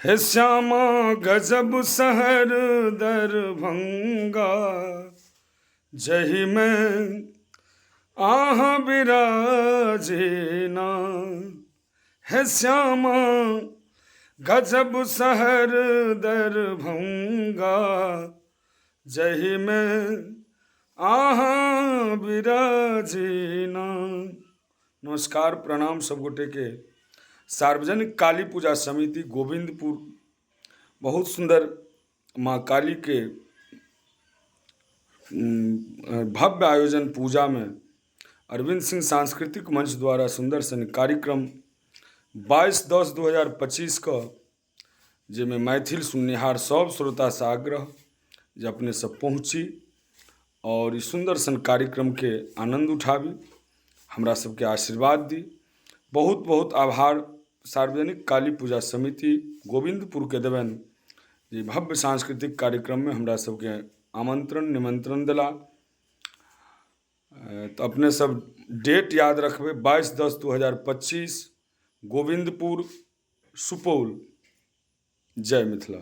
हे श्यामा गजब शहर दरभंगा, जहिमे अहाँ बिराजेना। हे श्यामा गजब शहर दरभंगा, जहिमे अहाँ बिराजेना। नमस्कार, प्रणाम सब गोटेके। सार्वजनिक काली पूजा समिति गोविंदपुर बहुत सुंदर माँ काली के भव्य आयोजन पूजा में अरविंद सिंह सांस्कृतिक मंच द्वारा सुंदर सन कार्यक्रम 22/10/2025 के, जाहिमे मैथिल सुननिहार सब श्रोतासँ आग्रह जे अपने सब पहुँची आओर ई सुन्दर सन कार्यक्रमके आनन्द उठाबी, हमरा सबके आशीर्वाद दी। बहुत बहुत आभार सार्वजनिक काली पूजा समिति गोविन्दपुरके देबनि जे भव्य सांस्कृतिक कार्यक्रममे हमरा सबके आमन्त्रण निमन्त्रण देला। तऽ अपने सब डेट याद रखबै, 22/10/2025, गोविन्दपुर, सुपौल। जय मिथिला।